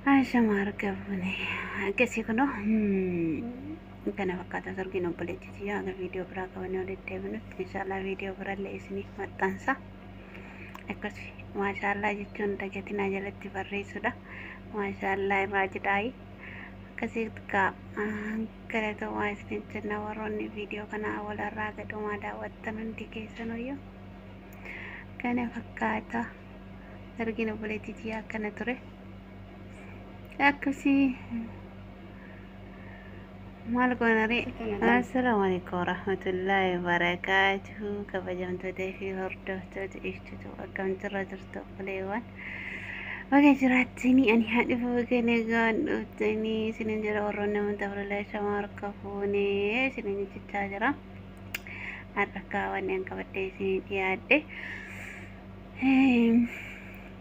Ashama harka fuune akkasii kunoo kana fakkaata sargiin obboleettii tiyyaa. Haga viidiyoo biraa qabannee walitti deebinutti inshaallah viidiyoo birallee isiniif maxxansa. Akkasi maashaallaa jechuun dagatinaa jalatti barreessuudha. Maashaallaa irraa jedhaayi. Akkasii kaa galatoomaa isin jenna warroonni viidiyoo kana walarraa gadhumaa daawwattan hundi keessanuyyuu. Kana fakkaata sargiin obboleettii tiyyaa akkana ture. Akkasii maal goonaree. Assalaamu alaikum warahmatullaahi wabarakaatuhu. Kabajamtoota fi hordoftoota ibsitu akkam jirra jirtu obboleewwan. Baga jiraattanii ani haa dhufu baga nagaan dhuftanii isinin jira warroonni amantaa biraa shamaa harka fuunee isinin jechaa jira. Har'a akka wanni an qabadhee isinii dhiyaadhe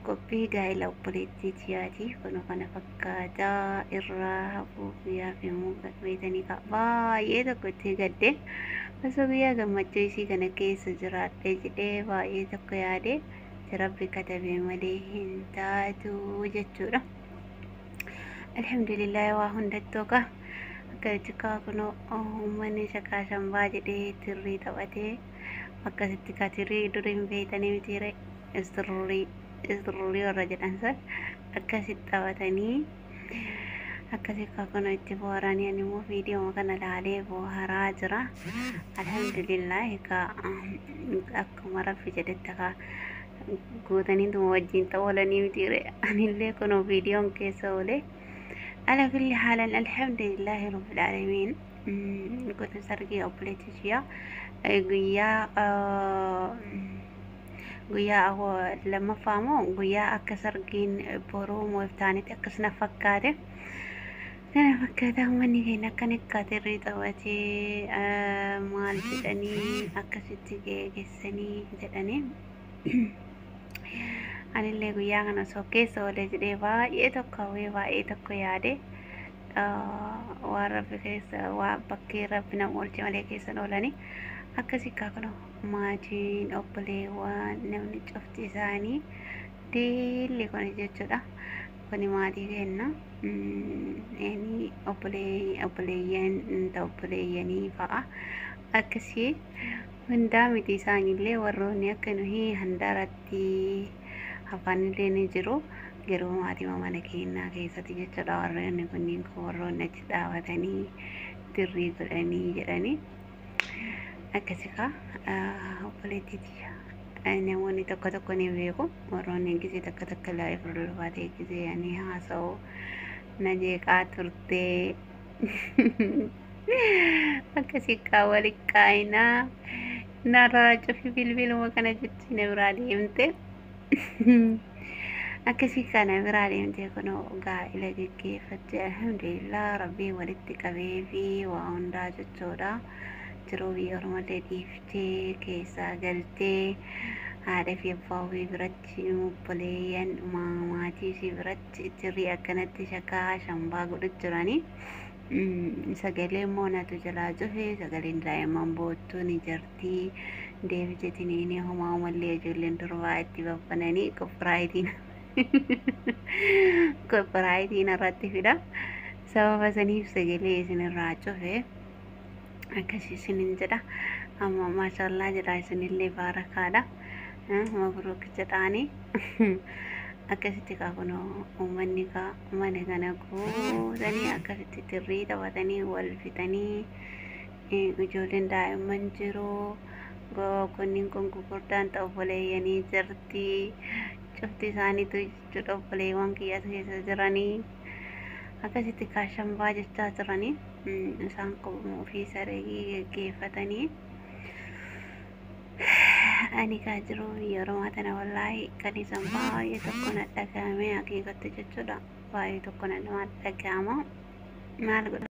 qophii gaa'ela obboleettii tiyaati. Kun kana fakkaata irraa hafuu guyyaa fi beetanii baay'ee tokko itti gadde osoo guyyaa gammachuu isii kana keessa jiraadhe jedhee baay'ee tokko yaade rabbi katabee malee hin taatu jechuudha. Alhamdulillah waa hundattuu ka akkasitti kaa kunoo uummanni shakaa shambaa jedhee tirrii taphatee akkasitti ka tirrii duriin beeytanii mitiire istirrii istirrii warra jedhan san akkasitti taphatanii akkasi kaa kunoo itti bohaaranii ani immoo viidiyoo kana laalee bohaaraa jira. Alhamdulillah kaa akkuma rabbi jedhetti kaa guutaniituma wajjin ta'u oolanii mitiire anillee kunoo viidiyoon keessa oolee. Ala kulli haalan alhamdulillahi rabbil aalamiin. Kun sargii obboleettii ishee guyyaa guyyaa lammaffaa moo guyyaa akka sargiin boruu moo iftaanitti akkasuma fakkaate. Kana fakkaata uummanni keenya akka nikkaate taphatee maal jedhanii akkasitti geessanii jedhanii. Anillee guyyaa kana osoo keessa oolee jedhee baay'ee tokko hawwee baay'ee tokko yaade waan rabbi keessa waa bakkee rabbi nama oolche malee keessan oolanii akkasii kaa kunoo maatiin obboleewwan namni cufti isaanii diilli kun jechuudha. Kuni maatii kenna. Inni obboleeyyan obboleeyyanii fa'a akkasii hundaa miti isaanillee warroonni akka nuyi handaaratti hafanillee ni jiru. Garuu maatii mana keenyaa keessatti jechuudha warroonni kunniin kun warroonni achi dhaabatanii dirrii godhanii jedhanii akkasi kaa obboleettii tiyya. Namoonni tokko tokko ni beeku warroonni gisee tokko tokko laayif ulfaatee gisee ani haasa'u na jeeqaa turtee akkasii kaa wali qaayinaa narraa cufi bilbiluma kana jechi na biraa deemte. Akkasii kana biraa deemtee kunoo gaa'ela geggeeffatte alhamdulillah rabbiin walitti qabee fi waa hundaa jechuudha. Jiruu biyya ormallee dhiiftee keessaa galtee haadha fi abbaa ofii biratti obboleeyyan maatii ishii biratti tirrii akkanatti shakaa shambaa godhu jiranii. Sagalee immoo natu jalaa cufe sagaleen daa'imman boottuu ni jirti. Deebiteetiin homaa umallee ijoolleen durbaa itti babbananii koppiraayitiin irratti fida. Sababa saniif sagalee isinirraa cufe akkasii isinin jedha. Amma maashallaa jedha isinillee baarakaadha. Mabruuk jedhaani. Akkasitti kaa kunoo uummanni kaa mana kana guutanii akkasitti tirrii taphatanii wal fixanii ijoolleen daa'imman jiru. Kunniin kun gurguddaan ta'u obboleeyyanii jirti. Cufti isaaniitu jechuudha obboleewwan kiyya keessa jiranii. Akkasitti kaa shambaa jechaa jiranii. Isaan kun ofii saree geggeeffatanii. Ani kaa jiru biyya Oromoo tana wallaahi kan isaan baay'ee tokko na dhagahame haqiiqatti jechuudha. Baay'ee tokko na dhagahama. Maal godha?